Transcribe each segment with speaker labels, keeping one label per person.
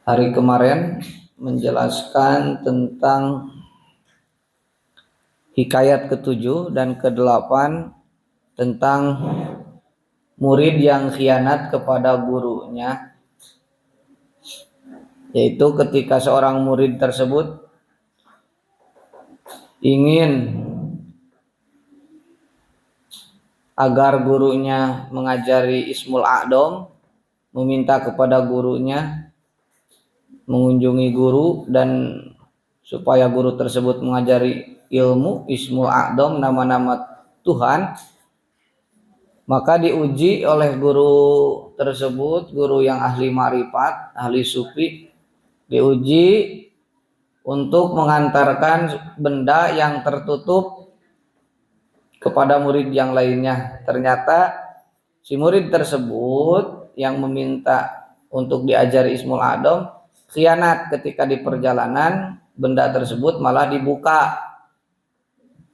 Speaker 1: Hari kemarin menjelaskan tentang hikayat ke-7 dan ke-8 tentang murid yang khianat kepada gurunya, yaitu ketika seorang murid tersebut ingin agar gurunya mengajari Ismul A'dham, meminta kepada gurunya, mengunjungi guru dan supaya guru tersebut mengajari ilmu Ismul A'dham, nama-nama Tuhan. Maka diuji oleh guru tersebut, guru yang ahli ma'rifat, ahli sufi, diuji untuk mengantarkan benda yang tertutup kepada murid yang lainnya. Ternyata si murid tersebut yang meminta untuk diajari Ismul A'dham khianat. Ketika di perjalanan benda tersebut malah dibuka,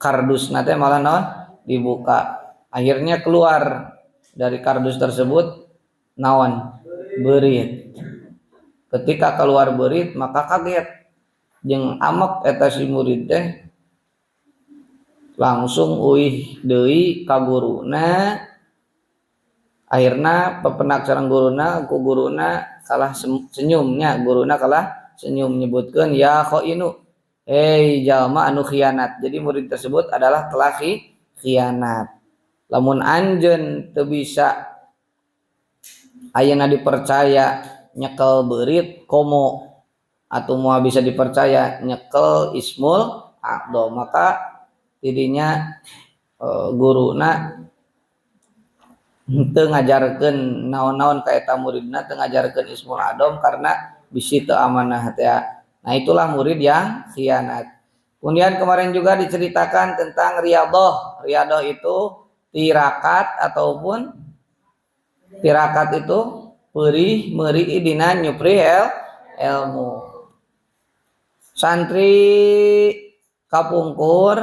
Speaker 1: kardus nate malah non dibuka, akhirnya keluar dari kardus tersebut naon beurit. Ketika keluar beurit maka kaget jeung amek eta si murid teh, langsung uih deui ka guruna. Akhirna pepenak sareng guruna, ku guruna kalah senyumnya, guruna kalah senyum nyebutkeun ya khainu, hei jalma anu khianat. Jadi murid tersebut adalah telah khianat. Lamun anjeun teu bisa ayeuna dipercaya nyekel beurit komo atau moal bisa dipercaya nyekel Ismul A'dham, maka tidinya guruna teu ngajarkeun naon-naon ka eta muridna, teu ngajarkeun Ismul A'dham karena bisi teu amanah teh. Nah, itulah murid yang khianat. Kemudian kemarin juga diceritakan tentang riyadhah. Riyadhah itu tirakat ataupun tirakat itu perih meuri dina nyupri ilmu. Santri kapungkur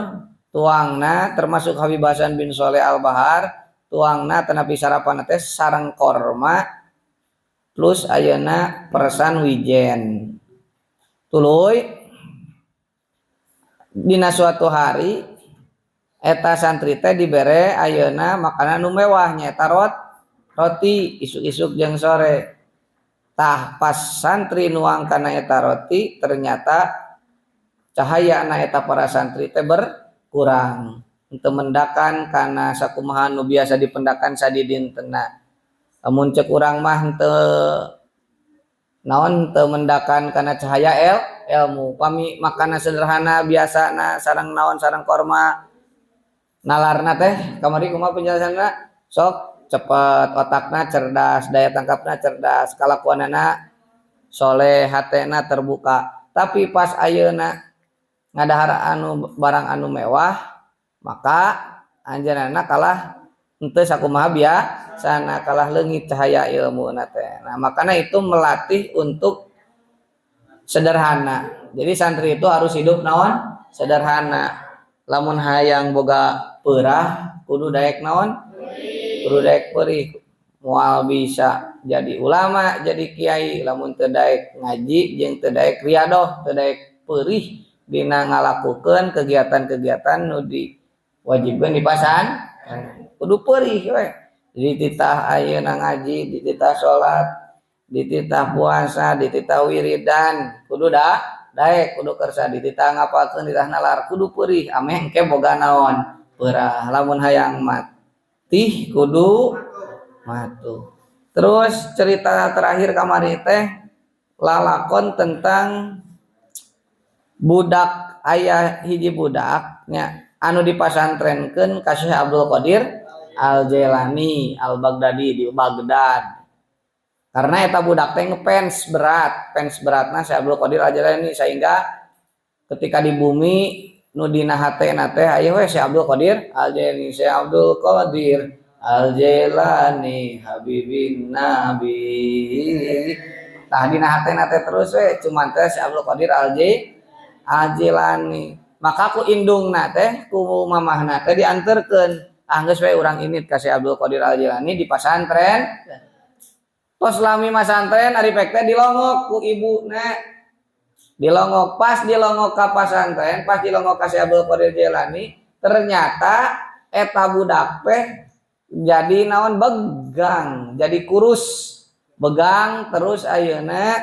Speaker 1: tuangna termasuk Habib Hasan bin Soleh Al-Bahar, tuangna tenapi sarapan teh sareng korma plus ayeuna peresan wijen. Tuluy dina suatu hari eta santri teh dibere ayeuna makanan nu mewah, nyaeta roti isuk-isuk jeung sore. Tah pas santri nuang kana eta roti, ternyata cahaya na eta para santri teh berkurang, teu mendakan kana sakumaha nu biasa dipendakan sadidintena. Lamun cek urang mah teu naon, teu mendakan kana cahaya ilmu. Pami makanan sederhana biasana sareng naon, sareng korma, nalarna teh kamari kumaha penjelasanna, sok cepet otakna cerdas, daya tangkapna cerdas, kalakuanana soleh, hatena terbuka. Tapi pas ayeuna ngadahar anu barang anu mewah, maka anjeunna kalah henteu sakumaha biasana, kalah leungit cahaya ilmuna teh. Nah, makanya itu melatih untuk sederhana. Jadi santri itu harus hidup naon? Sederhana. Lamun hayang boga peurah kudu daek naon? Kudu daek perih. Moal bisa jadi ulama, jadi kiai lamun teu daek ngaji jeung teu daek riadoh, teu daek perih dina ngalakukeun kegiatan-kegiatan nu diwajibkeun di pasan. Kudu perih we. Dititah ayeuna ngaji, dititah salat, dititah puasa, dititah wiridan, kudu daek, kudu kersa, dititah ngapalkeun, dititah nalar, kudu perih ameh engke boga naon? Peurah. Lamun hayang matih kudu matuh. Terus cerita terakhir kamari teh lalakon tentang budak, ayah hiji budaknya anu dipasantrenkeun ka Syekh Abdul Qadir Al-Jailani Al-Baghdadi di Baghdad. Karena eta budak teh ngefans berat, fans beratna Syekh Abdul Qadir Al-Jailani, sehingga ketika di bumi nu dina hatena teh aya we Syekh Abdul Qadir Al-Jailani, Syekh Abdul Qadir Al-Jailani Habibin Nabi. Tah dina hatena teh terus we cuman teh Syekh Abdul Qadir Al-Jailani. Maka ku indungna teh, ku mamahna teh dianterkeun. Ah geus we urang ini ka Syekh Abdul Qadir Al-Jailani di pasantren. Tos lami masantren, ari pek teh dilongok ku ibuna. Dilongok, pas dilongok ka pasantren, pas dilongok ka Syekh Abdul Qadir Jailani, ternyata eta budak teh jadi naon, begang, jadi kurus. Begang terus ayeuna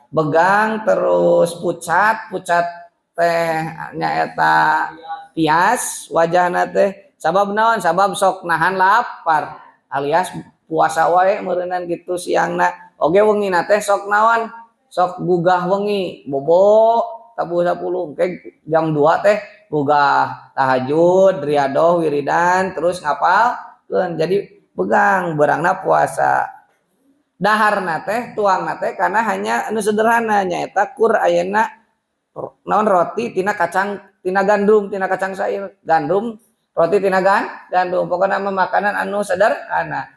Speaker 1: begang terus pucat, pucat teh nyaeta pias wajahna teh. Sabab naon? Sabab sok nahan lapar alias puasa wae meureunan gitu siangna. Oge wengina teh sok naon? Sok gugah wengi, bobo tabuh 10, engke jam 2 teh gugah tahajud, riadoh, wiridan, terus ngapalkeun. Jadi begang berangna puasa. Daharna teh tuangna teh karena hanya anu sederhana, nyaeta kur ayeuna naon, roti tina kacang, tina gandum, tina kacang sair, gandum, roti tina gandum, pokokna mah makanan anu sederhana.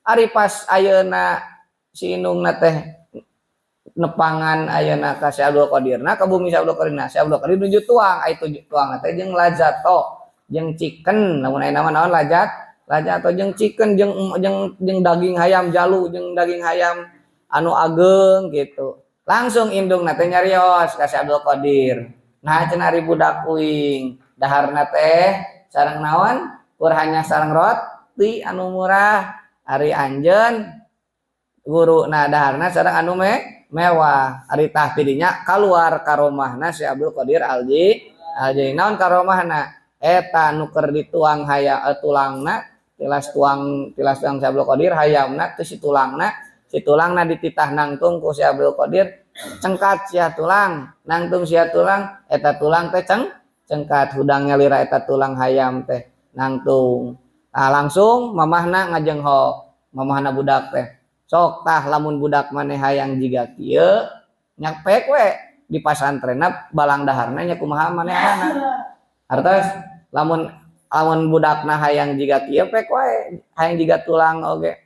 Speaker 1: Ari pas ayeuna si indungna teh nepangan ayeuna ka Syekh Abdul Qadirna, ka bumi Syekh Abdul Qadirna, Syekh Abdul Qadir nuju tuang, ai tuang teh jeung lazato, jeung chicken, lamun ayeuna mah naon, lazato jeung chicken, jeung jeung jeung daging hayam jalu, jeung daging hayam anu ageng gitu. Langsung indungna teh nyarios ka Syekh Abdul Qadir, "Nah, cenah, ari budak kuing daharna teh sareng naon? Kur hanya sareng roti anu murah, ari anjeun guru nah daharna sareng anu mewah." Ari tah tidinya kaluar karomahna Syekh Abdul Qadir Alji Alji. Naon karomahna? Eta nu keur dituang haya tulangna, tilas tuang, tilas tuang Syekh Abdul Qadir hayamna, teu si tulangna dititah nangtung ku Syekh Abdul Qadir, "Cengkat sia tulang, nangtung sia tulang." Eta tulang teh cengkat, hudangnya lira eta tulang hayam teh nangtung. Nah, langsung mamahna ngajengho, mamahna budak teh, "Sok tah, lamun budak maneh hayang jiga kieu nya pek we di pasantrenna balang daharna nya kumaha manehna." Artos lamun lamun budakna hayang jiga kieu, pek wae, hayang jiga tulang oge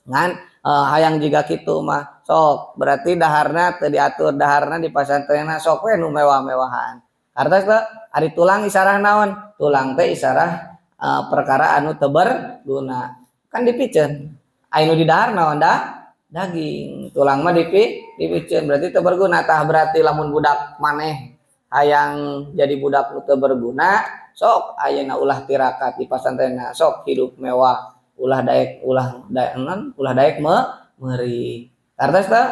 Speaker 1: ngan hayang jiga kitu mah sok berarti daharna teu diatur, daharna di pasantrenna sok we nu mewah-mewahan. Artos teu? Ari tulang isarah naon? Tulang teh isarah perkara anu teu berguna, kan dipiceun. Anu di dahar naon? Dah daging. Tulang mah dipiceun, berarti teu berguna. Tah, berarti lamun budak maneh hayang jadi budak nu teu berguna, sok ayeuna ulah tirakat di pasantrenna, sok hidup mewah, ulah daek, ulah daek, ulah daek meuri. Artos teu?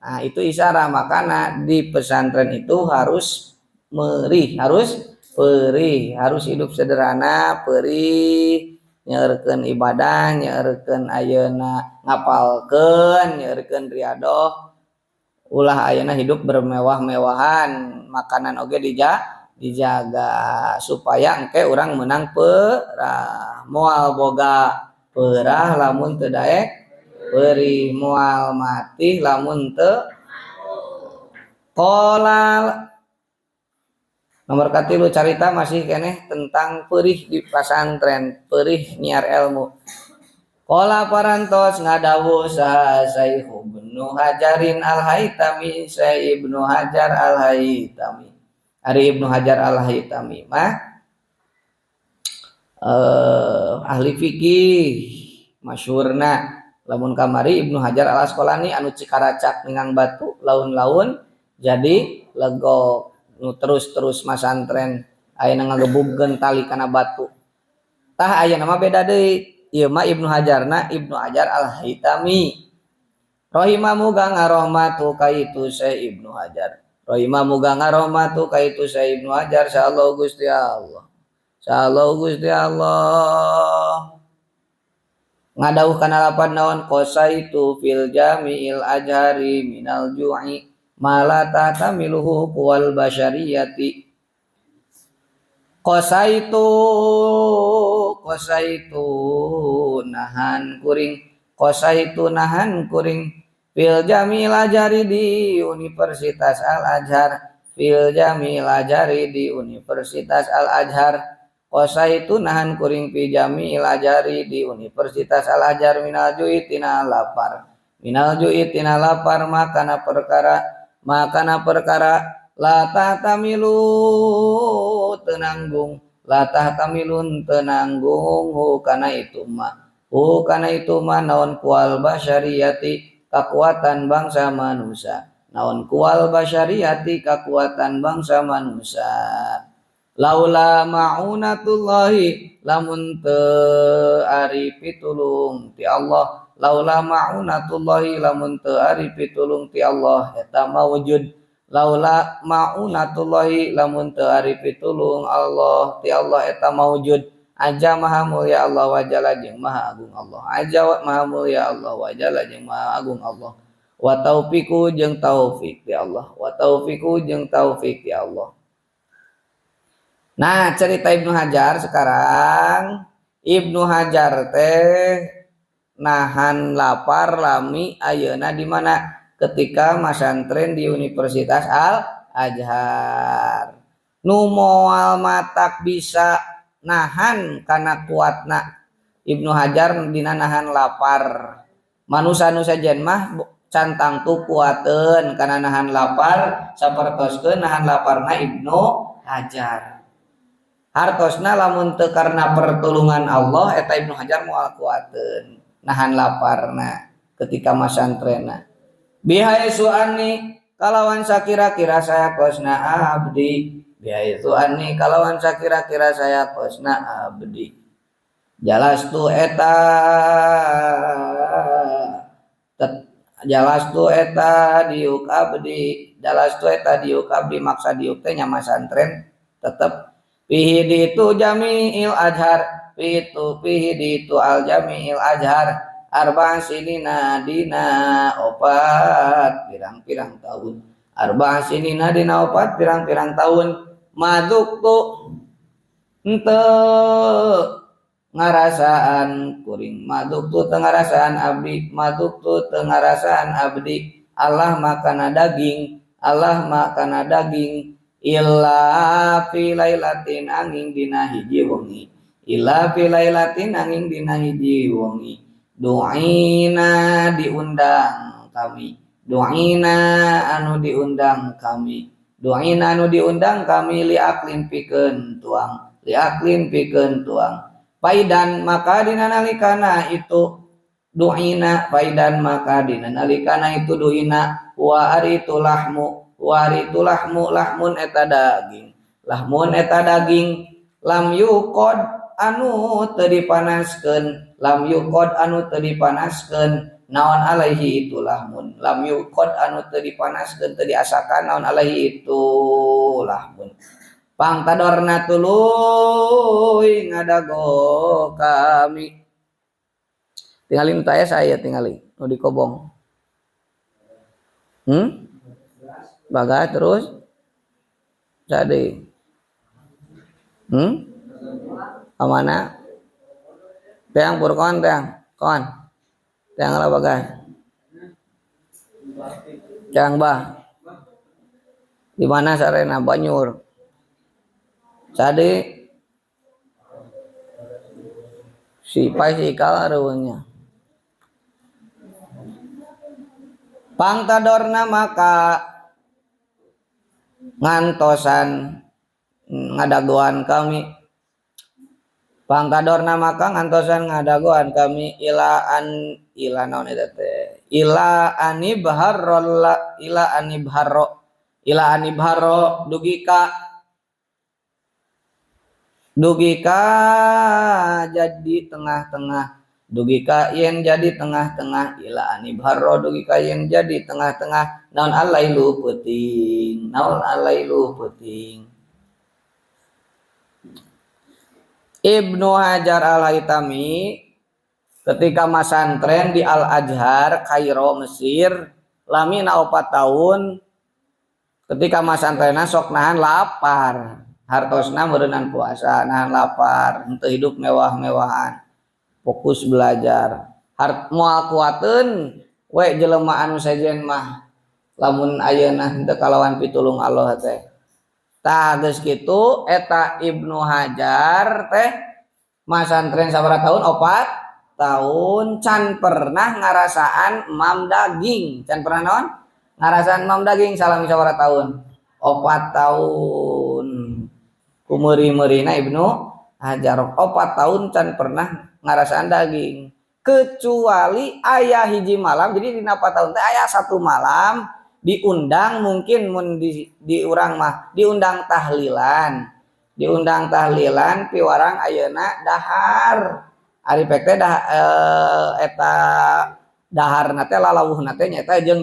Speaker 1: Nah, itu isyarat makana di pesantren itu harus merih, harus perih, harus hidup sederhana, perih, nyaurkeun ibadah, nyaurkeun ayeuna ngapalkeun, nyaurkeun riadoh, ulah ayeuna hidup bermewah-mewahan, makanan oge dijaga supaya engke urang menang perah. Moal boga perah lamun teu daek perih, moal mati lamun teu qala. Nomor katilu, carita masih keneh tentang perih di pasantren, perih nyiar ilmu. Qala, parantos ngadawuh saha Syekh Ibnu Hajarin Al-Haitami, Syekh Ibnu Hajar Al-Haitami. Ari Ibnu Hajar Al-Haitami mah ahli fikih masyhurna. Lamun kamari Ibnu Hajar Al Asqalani anu Cikaracak Mingang Batu laun-laun jadi legok, nu terus-terus masantren ayeuna ngagebugkeun tali kana batu. Tah, ayeuna mah beda deui. Ieu mah Ibnu Hajarna Ibnu Hajar Al-Haitami. Rahimah, muga ngarohmatu ka itu Syekh Ibnu Hajar. Rahimah, muga ngarohmatu ka itu Syekh Ibnu Hajar insyaallah Gusti Allah. Insyaallah Gusti Allah. Ngadawuh kana lapan naon? Qasaitu fil jami'il azhari minal ju'i ma la tahtamiluhu quwal basyariyati. Qasaitu, qasaitu nahan kuring, qasaitu nahan kuring, fil jami'il azhari di Universitas Al Azhar, fil jami'il azhari di Universitas Al Azhar, qasaitu nahan kuring, fi jami'il azhari di Universitas Al Azhar, minal ju'i tina lapar, minal ju'i tina lapar, makana perkara, makana perkara, la tahtamilu tenanggung, la tahtamilun tenanggung, hu kana itu ma. Kana itu mah naon kual basyariyati kakuatan bangsa manusia. Naon kual basyariyati kakuatan bangsa manusia. Laula ma'unatullahi lamun teu ari pitulung ti Allah. Laula ma'unatullahi lamun teu ari pitulung ti Allah eta mawujud. Laula ma'unatullahi lamun teu ari pitulung Allah ti Allah eta mawujud. Aja maha mulia Allah wa jalla jeung maha agung Allah. Aja maha mulia Allah wa jalla jeung maha agung Allah. Wa taufiqu jeung taufik ti Allah. Wa taufiqu jeung taufik ti Allah. Nah, cerita Ibnu Hajar sekarang. Ibnu Hajar teh nahan lapar lami ayeuna di mana? Ketika masantren di Universitas Al Azhar. Nu moal matak bisa nahan kana kuatna Ibnu Hajar dina nahan lapar. Manusa nu sejen mah can tangtu kuateun kana nahan lapar sapertoskeun nahan laparna Ibnu Hajar. Hartosna lamun teu karena pertolongan Allah eta Ibnu Hajar moal kuateun nahan laparna ketika masantrena. Bihaitsu anni kalawan sakira-kira saya kosna abdi. Bihaitsu anni kalawan sakira-kira saya kosna abdi. Jalastu eta jalastu eta diuk abdi. Jalastu eta diuk abdi maksa diuk teh nya masantren tetep fihi ditu jami'il azhar fitu fihi ditu al jami'il azhar arba sinina dina opat pirang-pirang tahun arba sinina dina opat pirang-pirang tahun maduktu henteu ngarasaan kuring maduktu teu ngarasaan abdi maduktu teu ngarasaan abdi Allah makana daging Allah makana daging illa fi lailatin angin dina hiji wengi illa fi lailatin angin dina hiji wengi du'ina diundang kami du'ina anu diundang kami du'ina anu diundang kami liaklin pikeun tuang liaklin pikeun tuang paidan maka dina nalikana itu du'ina paidan maka dina nalikana itu du'ina wa ari tulahmu wari tulahmu lahmun eta daging lahmun eta daging lam yuqad anu teu dipanaskeun lam yuqad anu teu dipanaskeun naon alaihi itu lahmun lam yuqad anu teu dipanaskeun teu diasakan naon alaihi itu lahmun pangtadorna tuluy ngadago kami tingali teh saya tingali nu dikobong Bagai terus jadi kemana teang purkon teang kon teang lah bagai teang bah di mana sarena Banyur jadi si pai si kalah reunya pangtadorna maka ngantosan ngadagoan kami pangkadorna maka ngantosan ngadagoan kami ilaan ila naon eta teh ila anibharro ila anibharro ila anibharro dugika dugika jadi tengah-tengah dugika yen jadi tengah-tengah ila anibharro dugika yen jadi tengah-tengah naon alailu peuting naon alailu peuting. Ibnu Hajar Al-Haytami ketika masantren di Al-Azhar Kairo Mesir lamina 4 tahun ketika masantrena sok nahan lapar hartosna meureunnan puasa nahan lapar henteu hidup mewah-mewahan fokus belajar hart moal kuateun we jelema anu sejen mah lamun ayeuna henteu kalawan pitulung Allah teh. Tah geus kitu eta Ibnu Hajar teh masantren sabaraha tahun 4 tahun can pernah ngarasaan mam daging can pernah naon ngarasaan mam daging salami sabaraha tahun 4 tahun kumeuri-meurina Ibnu Hajar 4 tahun can pernah ngarasaan daging. Kecuali aya hiji malam, jadi dina 4 tahun teh aya satu malam diundang, mungkin mun di urang mah diundang tahlilan, diundang tahlilan piwarang ayeuna dahar. Ari pek teh dah, eta daharna teh lalawuhna teh nyaeta jeung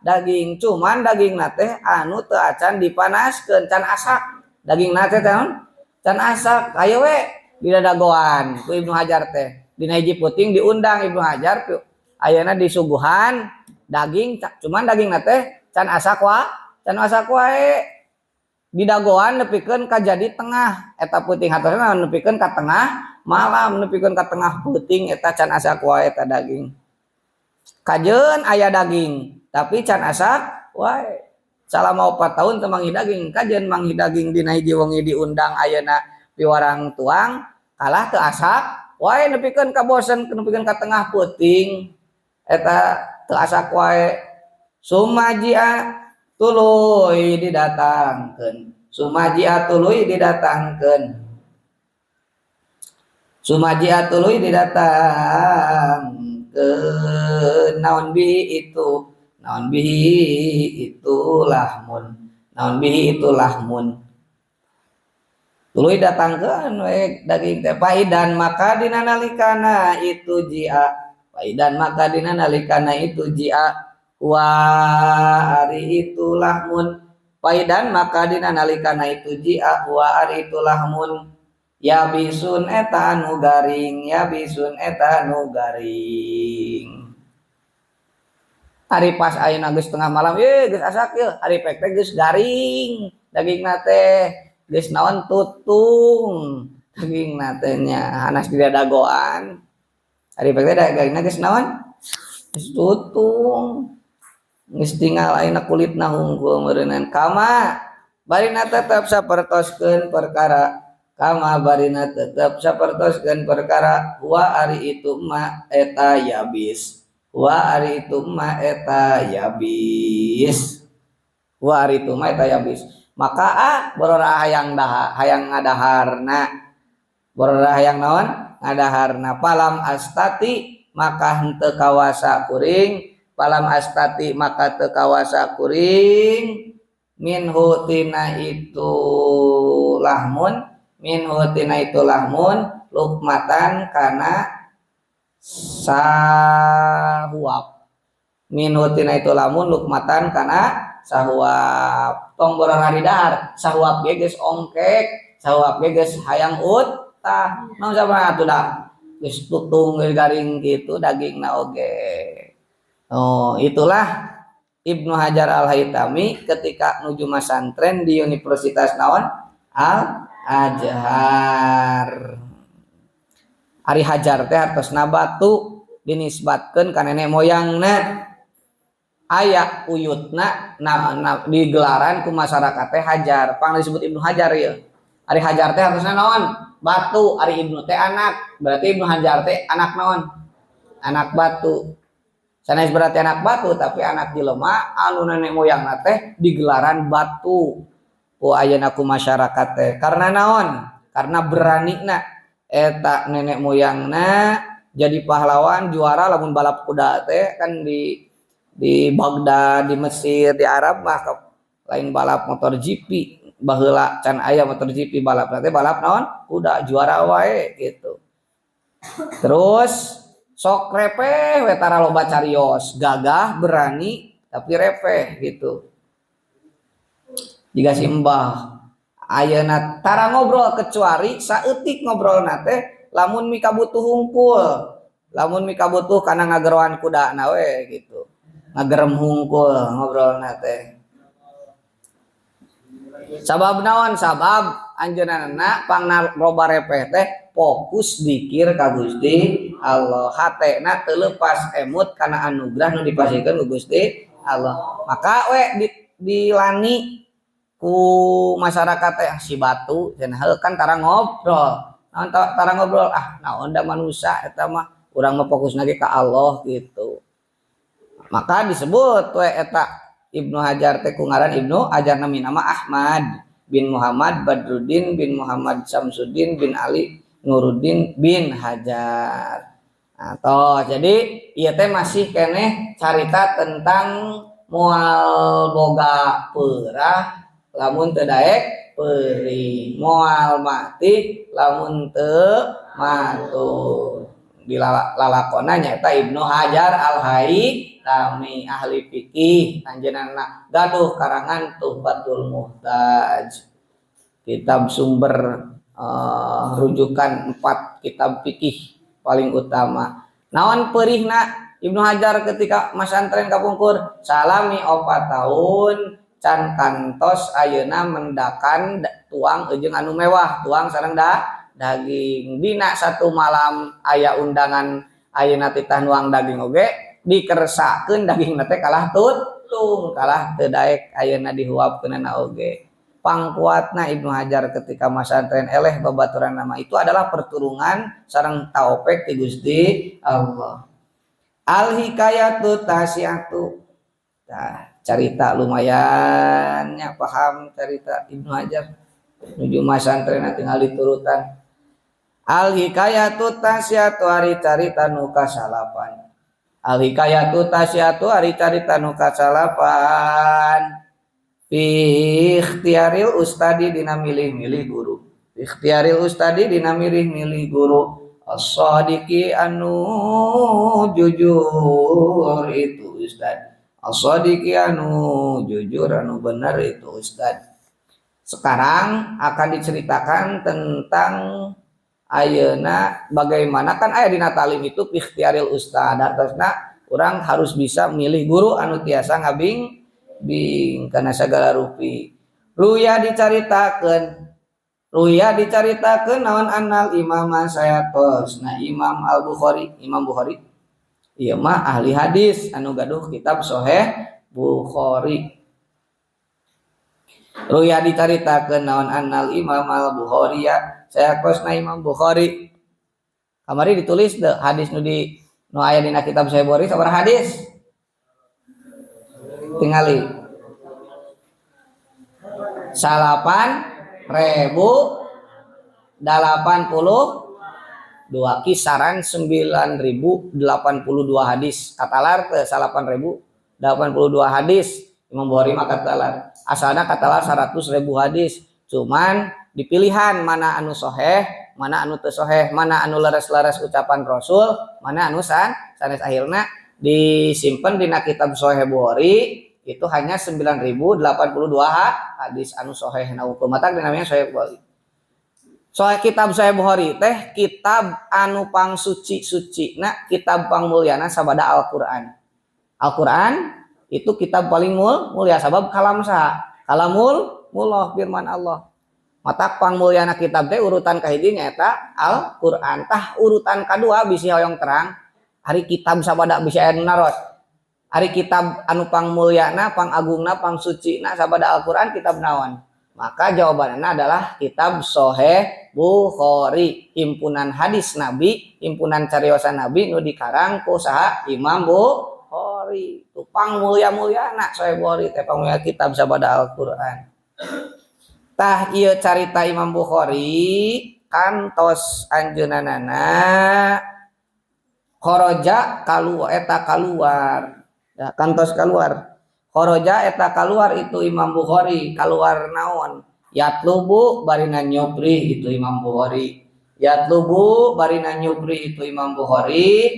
Speaker 1: daging, cuman dagingna teh anu teu acan dipanaskeun, can asak. Dagingna teh naon? Can asak. Ayo we didadagoan ku Ibnu Hajar teh. Dina hiji peuting diundang Ibnu Hajar, ayeuna disuguhan daging, cuman dagingna teh can asak wa, can asak wae. Didagoan nepikeun ka jadi tengah eta peuting, hartosna nepikeun ka tengah malam, nepikeun ka tengah peuting eta can asak wae eta daging. Kajeun aya daging tapi can asak wae. Salama 4 tahun teu manggih daging, kajeun manggih daging dina hiji wengi diundang ayeuna piwarang tuang kalah teu asak wae, nepikeun ka bosen, nepikeun ka tengah peuting eta teu asak wae. Sumajia tuluy didatangkeun, sumajia tuluy didatangkeun, sumajia tuluy didatangkeun naon bi itu, naon bihi itu lahmun, naon bihi itu lahmun. Tuluy datangkeun we daging teh. Faidan maka dina nalikana itu jia, faidan maka dina nalikana itu jia wa ari itu lahmun, faidan maka dina nalikana itu jia wa ari itu lahmun yabisun eta anu garing, yabisun eta anu garing. Ari pas ayeuna geus tengah malam ye geus asak ye, ari pek teh geus garing dagingna teh, geus naon tutung dagingna teh nya hanas didadagoan. Ari pek teh dagingna geus naon? Geus tutung. Geus tinggal ayeuna kulitna hungkul meureunnan. Kama barina tetep sapertoskeun perkara, kama barina tetep sapertoskeun perkara wa ari itu ma eta yabis, wa ari itu ma eta yabis, wa ari itu ma eta yabis. Maka borora hayang daha, hayang ngadaharna, borora hayang naon ngadaharna. Palam astati maka henteu kawasa kuring, palam astati maka teu kawasa kuring minhu tina itu lahmun, minhu tina itu lahmun lukmatan kana sahuap, minhu tina itu lamun lukmatan kana sahuap. Tong borora didahar sahuap ge geus ongkek, sahuap ge geus hayang utah naon sama atuh dah geus tutung geus garing kitu dagingna oge. Oh, itulah Ibnu Hajar Al-Haitami ketika nuju masantren di Universitas naon Al-Azhar. Ari Hajar teh hartosna batu dinisbatkeun ka nenek moyangna, aya uyutna na, digelaran ku masyarakat teh Hajar, pang disebut Ibnu Hajar ieu. Ari Hajar teh hartosna naon? Batu. Ari Ibnu teh anak, berarti Ibnu Hajar teh anak naon? Anak batu. Sanes berarti anak batu, tapi anak jelema anu nenek moyangna teh digelaran batu ku ayeuna ku masyarakat teh. Karena naon? Karena beranina eta nenek moyangna jadi pahlawan juara lamun balap kuda teh kan di Baghdad, di Mesir, di Arab mah lain balap motor GP, baheula can aya motor GP, balap teh balap naon? Kuda, juara wae gitu. Terus sok repeh we, tara loba carios, gagah berani tapi repeh gitu. Jiga si Mbah ayeuna tara ngobrol kecuali saeutik ngobrolna teh lamun mikabutuh hungkul, lamun mikabutuh kana ngageroan kudana we gitu, ngagerem hungkul ngobrolna teh. Sabab naon? Sabab anjeunna pangna loba repeh teh fokus dikir ka Gusti Allah, hatena teu leupas emut kana anugerah nu dipasihkeun ku Gusti Allah. Maka we dilani ku masyarakat teh si batu cenah, heuh kan tara ngobrol. Naon tara ngobrol? Ah naon da manusia eta mah, urang mah fokus lagi ka Allah gitu. Maka disebut we eta Ibnu Hajar teh ku ngaran Ibnu Hajar, nami nama Ahmad bin Muhammad Badruddin bin Muhammad Samsuddin bin Ali Nuruddin bin Hajar. Nah, toh, jadi ieu teh masih keneh carita tentang moal boga peurah lamun teu daek peurih, moal mati lamun teu matuh. Di lalakona nyaeta Ibnu Hajar Al-Haitami ahli fikih, anjeunna gaduh karangan Tuhfatul Muhtaj, kitab sumber rujukan 4 kitab fikih paling utama. Naon peurihna Ibnu Hajar ketika masantren kapungkur salami 4 tahun can kantos ayeuna mendakan tuang jeung anu mewah, tuang sareng daging. Dina satu malam aya undangan ayeuna titah nuang daging oge dikersakeun daging teh kalah tutung, kalah teu daek ayeuna dihuapkeunana oge. Pangkuatna Ibnu Hajar ketika masantren eleh babaturan nama itu adalah pertulungan sareng taufik ti Gusti Allah. Al hikayatu tasiatu. Tah, carita lumayan nya paham carita Ibnu Hajar nuju masantren tinggal diturutan. Al hikayatu tasiatu ari carita nu kasalapan. Al hikayatu tasiatu ari carita nu kasalapan. Fi ikhtiaril ustadi dina milih-milih guru. Ikhtiaril ustadi dina milih-milih guru. As-sadiqi anu jujur itu ustad. As-sadiqi anu jujur anu benar itu ustad. Sekarang akan diceritakan tentang ayeuna bagaimana kan aya dina talim itu ikhtiaril ustad. Artosna urang harus bisa milih guru anu tiasa ngabing bing kana sagala rupi. Ruya dicaritakeun, ruya dicaritakeun naon annal imama sayatos. Nah Imam Al-Bukhari, Imam Bukhari ieu mah ahli hadis anu gaduh kitab Sahih Bukhari. Ruya dicaritakeun naon annal Imam Al-Bukhari ya sayatosna Imam Bukhari. Kamari ditulis de hadis nu di nu aya dina kitab Sahih Bukhari sabaraha hadis? Tingali 8.082, kisaran 9.082 hadis. Katalar ke 8.082 hadis Imam Bukhari mah katalar. Asalna katalar 100.000 hadis, cuman dipilihan mana anu soheh, mana anu teu soheh, mana anu leres-leres ucapan Rasul, mana anu sanes. Akhirna disimpan dina kitab Sahih Bukhari itu hanya 9.082 hadis anu soheh. Na hukum matak dinamanya Sahih Bukhari. Soal kitab Sahih Bukhari teh kitab anu pang suci-suci, nah kitab pang mulyana sabada Al-Qur'an. Al-Qur'an itu kitab paling mulia sabab kalam saha? Kalamul mullah, firman Allah. Matak pang mulyana kitab teh urutan kahiji nyaeta Al-Qur'an. Tah urutan kadua bisi hoyong terang ari kitab sabada bisi aya nu naros. Ari kitab anu pang mulyana, pang agungna, pang sucina sabada Al-Qur'an kitab naon? Maka jawabannya adalah kitab Sahih Bukhari, himpunan hadis Nabi, himpunan cariosan Nabi nu dikarang ku saha? Imam Bukhari. Tupang mulia-mulyana Sahih Bukhari teh pang mulia kitab sabada Al-Qur'an. Tah ieu carita Imam Bukhari kantos anjeunana kharaja kaluar eta kaluar. Ya, kantos kaluar. Kharaja eta kaluar itu Imam Bukhari, kaluar naon? Yatlubu barina nyupri itu Imam Bukhari. Yatlubu barina nyupri itu Imam Bukhari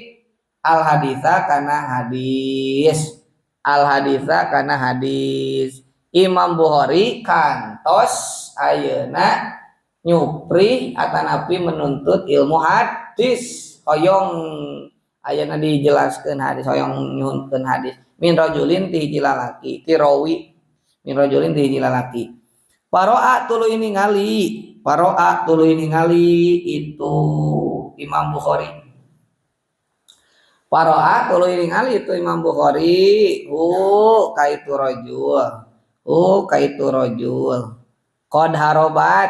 Speaker 1: al haditsa kana hadis. Al haditsa kana hadis. Imam Bukhari kantos ayeuna nyupri atanapi menuntut ilmu hadis. Hoyong ayeuna dijelaskeun hadis, hoyong nyuhunkeun hadis. Min rajulin ti hiji lalaki, ti rawi min rajulin ti hiji lalaki. Paroa tuluy ningali, paroa tuluy ningali itu Imam Bukhari. Paroa tuluy ningali itu Imam Bukhari, hu kaitu rajul, hu kaitu rajul. Qad harobat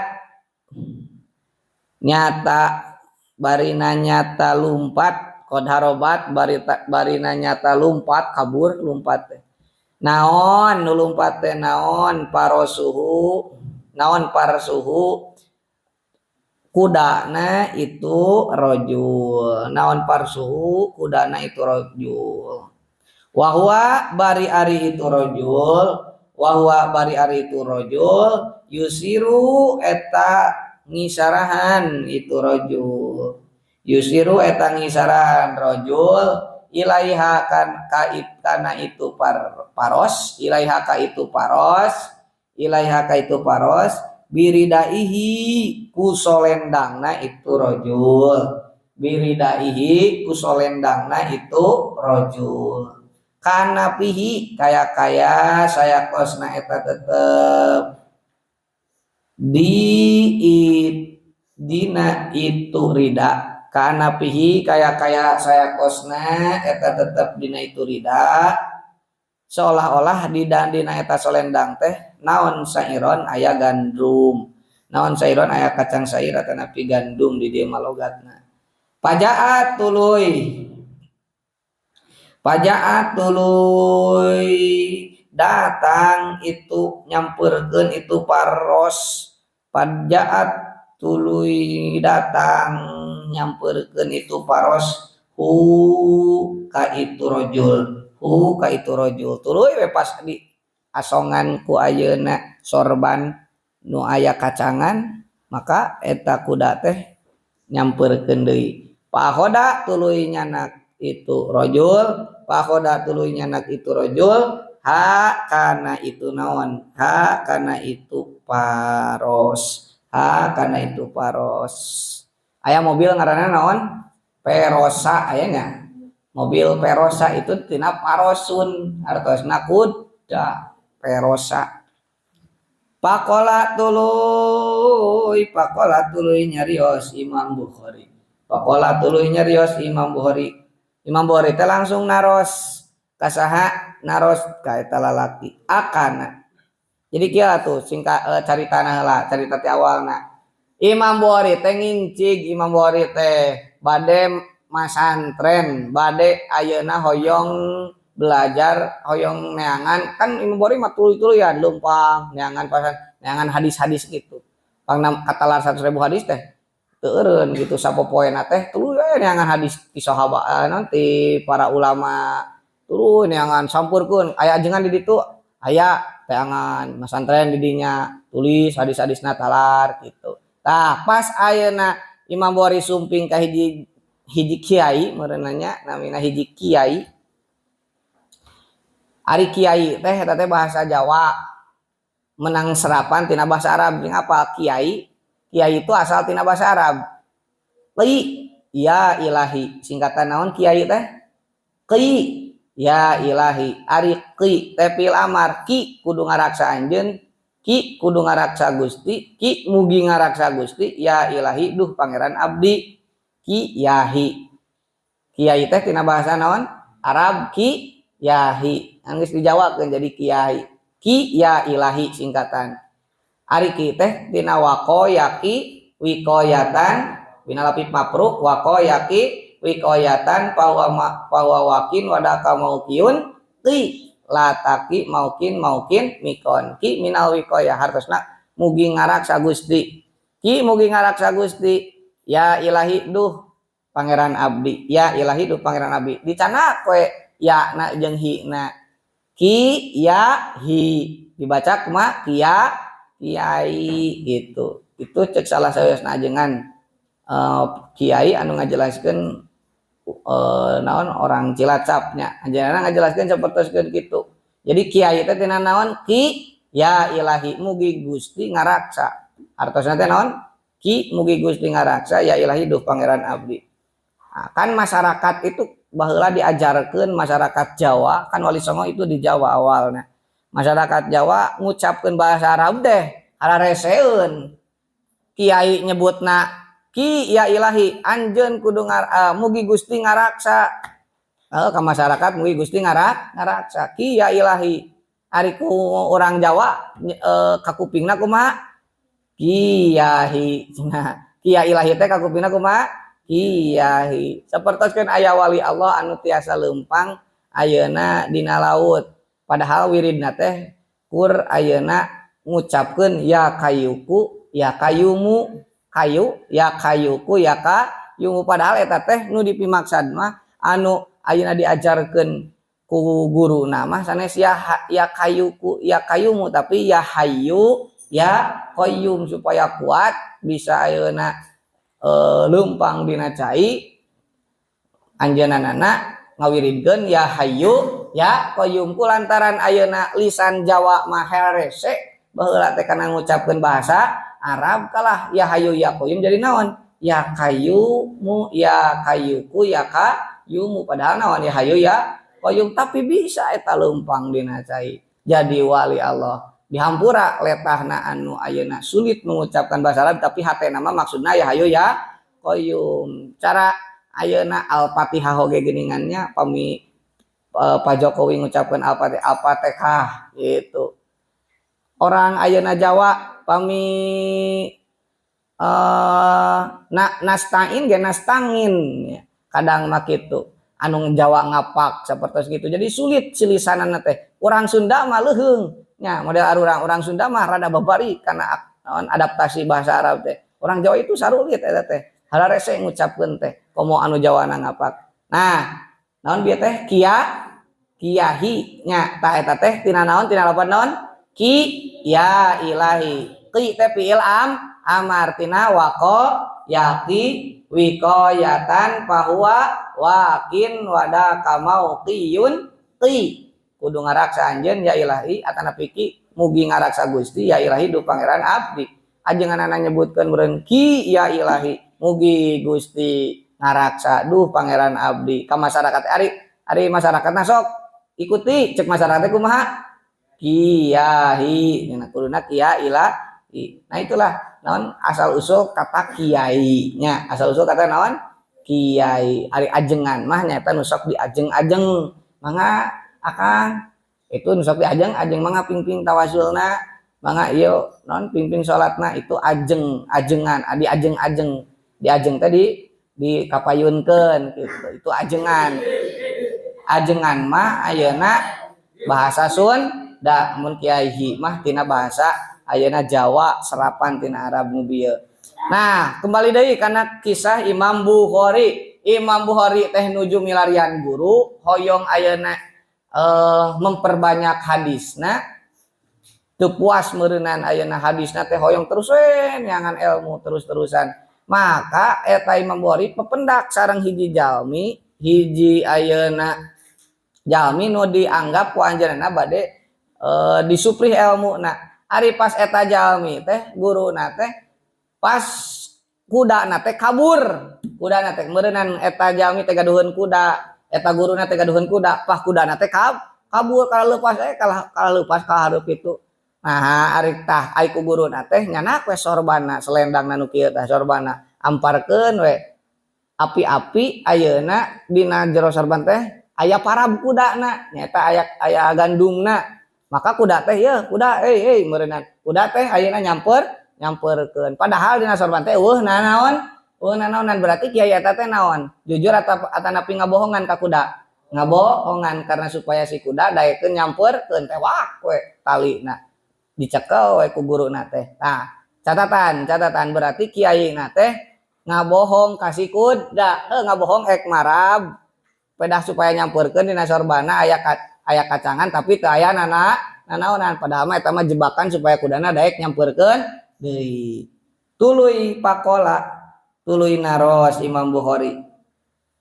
Speaker 1: nyata barina nyata lumpat, qad harobat barina nyata lumpat, kabur lumpat teh. Naon nu lumpat teh naon parosuhu, naon parsuhu Kudana itu rojul. Naon farsuhu kudana itu rojul. Wahwa bari ari itu rojul, wahwa bari ari itu rojul yusiru eta ngisarahan itu rojul. Yusiru eta ngisarahan rojul ilaiha kan kait kana itu paros, ilaiha ka itu paros, ilaiha ka itu paros biridaihi ku solendangna itu rojul. Biridaihi ku solendangna itu rojul. Kana pihi kaya-kaya saya kosna eta tetep di dina itu rida. Kana pihi kaya-kaya saya kosna eta tetep dina itu rida. Seolah-olah di dina eta solendang teh naon sairon aya gandum, naon sairon aya kacang sair atanapi gandum di dieu malogatna. Pajaat tuluy, pajaat tuluy datang itu nyamperkeun itu paros. Pajaat tuluy datang nyamperkeun itu paros hu ka itu rojul, hu ka itu rojul. Tuluy we pas di asongan ku ayeuna sorban nu aya kacangan, maka eta kuda teh nyamperkeun deui. Pahoda tuluy nyanak itu rojul, pahoda tuluy nyanak itu rojul ha kana itu naon, ha kana itu paros, ha kana itu paros. Aya mobil ngaranna naon? Perosa aya nya. Mobil Perosa itu tina parosun, artosna kuda Perosa. Pakola tuluy, pakola tuluy nyarios Imam Bukhari. Pakola tuluy nyarios Imam Bukhari. Imam Bukhari teh langsung naros ka saha? Naros ka eta lalaki. Akana. Jadi kieu atuh singkat caritana heula, carita ti awalna. Imam Bukhari teh ngincig, Imam Bukhari teh bade masantren, bade ayeuna hoyong belajar, hoyong neangan. Kan Imam Bukhari mah tuluy-tuluyan leumpang neangan pasan, neangan hadis-hadis gitu. Pangna katalar 100.000 hadis teh teu eureun gitu sapopoena teh tuluy we neangan hadis ti sahabat, nanti para ulama tuluy neangan sampurkeun. Aya ajengan di ditu, aya teangan masantren di dinya, tulis hadis-hadisna talar gitu. Tah pas ayeuna Imam Bukhari sumping ka hiji hiji kiai meureunanya, namina hiji kiai. Ari kiai teh eta teh bahasa Jawa menang serapan tina bahasa Arab. Jeung apa kiai? Kiai itu asal tina bahasa Arab. Qi ya ilahi, singkatan naon kiai teh? Qi ya ilahi. Ari qi teh fi'il amar, ki kudu ngaraksa anjeun, ki kudu ngaraksa Gusti, ki mugi ngaraksa Gusti, ya ilahi duh pangeran abdi. Ki yahi. Kiai teh tina bahasa naon? Arab ki yahi. Anggeus dijawabkeun jadi kiai. Ki ya ilahi singkatan. Ari ki teh tina wako yaki wikoyatan bina lapik mapruk wako yaki wikoyatan pawa pawa wakin wadaka maukiun ki lataki maukin maukin mikon ki minal wikoya hartosna mugi ngaraksa Gusti, ki mugi ngaraksa Gusti, ya ilahi duh pangeran abdi, ya ilahi duh pangeran abdi. Dicanak we ya na jeung hi na ki ya hi dibaca kumaha? Kia kiai gitu. Itu cek salah sawiosna ajengan kiai anu ngajelaskeun naon orang Cilacapnya, ajenganna ngajelaskeun sapertoskeun kitu. Jadi kiai teh tina naon? Ki ya ilahi mugi Gusti ngaraksa, artosna teh naon? Ki mugi Gusti ngaraksa ya ilahi duh pangeran abdi. Nah, kan masyarakat itu baheula diajarkeun masyarakat Jawa, kan Wali Songo itu di Jawa awalnya. Masyarakat Jawa ngucapkeun bahasa Arab deh harareseun. Kiai nyebutna ki ya ilahi anjeun kudu mugi Gusti ngaraksa. Ka masyarakat mugi Gusti ngaraksa ki ya ilahi. Ari ku urang Jawa kakupingna kumaha? Kiyahi. Nah, ki ya ilahi teh kakupingna kumaha? Kiyahi. Sapertoskeun aya wali Allah anu tiasa leumpang ayeuna dina laut. Padahal wiridna teh kur ayeuna ngucapkeun ya kayuku ya kayumu. kayu ya kayuku ya kayumu, padahal eta teh nu dipimaksad mah anu ayeuna diajarkeun ku guruna mah sanes ya ya kayuku ya kayumu, tapi ya hayyu ya qayyum, supaya kuat bisa ayeuna leumpang dina cai anjeunna ngawiridkeun ya hayyu ya qayyum. Ku lantaran ayeuna lisan Jawa mah herese baheula teh kana ngucapkeun bahasa Arab, kalah ya hayyu ya qayyum jadi naon ya kayumu ya kayuku ya kayumu, padahal naon ya hayyu ya qayyum. Tapi bisa eta leumpang dina cai jadi wali Allah. Dihampura letahna anu ayeuna sulit mengucapkan bahasa Arab, tapi hatena mah maksudna ya hayyu ya qayyum. Cara ayeuna Al-Fatihah oge geuningannya, pami Pak Jokowi ngucapkeun Al-Fatihah, Al-Fatihah gitu. Orang ayeuna Jawa pami na nastain ge nastangin ya. Kadang mah kitu anu Jawa ngapak seperti gitu, jadi sulit silisanana teh. Urang Sunda mah leuheung nya, model urang Sunda mah rada babari karena naon adaptasi bahasa Arab teh. Orang Jawa itu sarulit eta teh, hararese ngucapkeun teh komo anu Jawana ngapak. Nah, naon bieu teh kia kiahi nya, tah eta teh tina naon, tina lapan naon ki ya ilahi, ki teh fiil amar tina waqo yaqi wiqayatan fahuwa waqin wada kamauqiyun qi, kudu ngaraksa anjeun ya ilahi atanapi ki mugi ngaraksa Gusti ya ilahi du pangeran abdi. Ajenganana nyebutkeun meureun ki ya ilahi mugi Gusti ngaraksa duh pangeran abdi ka masyarakat. Ari ari masyarakatna sok ikuti cek masyarakat kumaha kiai nya, kuduna kia ilahi. Nah, itulah naon asal usul kata kiai nya, asal usul kata naon kiai. Ari ajengan mah nyaeta nu sok diajeng-ajeng, mangga akang, itu nu sok diajeng-ajeng, mangga pingping tawasulna, mangga ieu naon pingping salatna, itu ajeng ajengan, adi ajeng-ajeng, diajeng tadi dikapayunkeun gitu, itu ajengan. Ajengan mah ayeuna bahasa Sunda, mun kiai mah tina bahasa ayeuna Jawa serapan tina Arab nu bieu. Nah, kembali deui kana kisah Imam Bukhari. Imam Bukhari teh nuju milarian guru, hoyong ayeuna memperbanyak hadisna, teu puas meureunan ayeuna hadisna teh, hoyong terus we neangan ilmu terus-terusan. Maka eta Imam Bukhari pependak sareng hiji jalmi, hiji ayeuna jalmi nu dianggap ku anjeunna bade disuprih ilmuna. Ari pas eta jalmi teh guruna teh pas kudana teh kabur, kudana teh meureunan eta jalmi teh gaduheun kuda, eta guruna teh gaduheun kuda, pah kudana teh kabur kalah leupas kalah kalah leupas ka hareup itu. Nah, ari tah ai ku guruna teh nyanak we sorbana, selendangna nu kieu tah sorbana, amparkeun we api-api. Ayeuna dina jero sorban teh aya parab kudana, nyaeta aya aya gandumna. Maka kuda teh yeuh kuda euy euy meureunan kuda teh ayeuna nyamperkeun, padahal dina sorban teh eueuh nanaon, eueuh nanaonan. Berarti kiai eta teh naon, jujur atau atanapi ngabohongan ka kuda? Ngabohongan, karena supaya si kuda daekeun nyamperkeun, tewak we talina, dicekel we ku guruna teh. Nah, catatan catatan, berarti kiai na teh ngabohong ka si kuda, heuh, ngabohong ek marab pedah supaya nyamperkeun dina sorbana aya aya kacangan tapi teu aya nanaonan, padahal mah eta mah jebakan supaya kudana daek nyamperkeun deui. Tuluy faqola tuluy naros Imam Bukhari,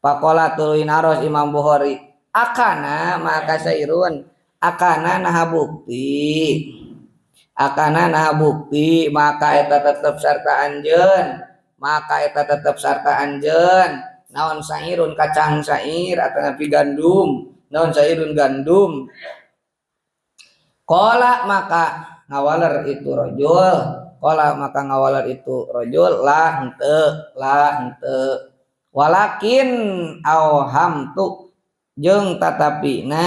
Speaker 1: faqola tuluy naros Imam Bukhari, akana ma'aka sya'irun, akana naha bukti, akana naha bukti maka eta tetep sarta anjeun, maka eta tetep sarta anjeun naon sa'irun kacang sa'ir atanapi gandum, naon sa'irun gandum. Qala maka ngawaler itu rajul, qala maka ngawaler itu rajul, la henteu, la henteu, walakin auhamtu jeung tatapina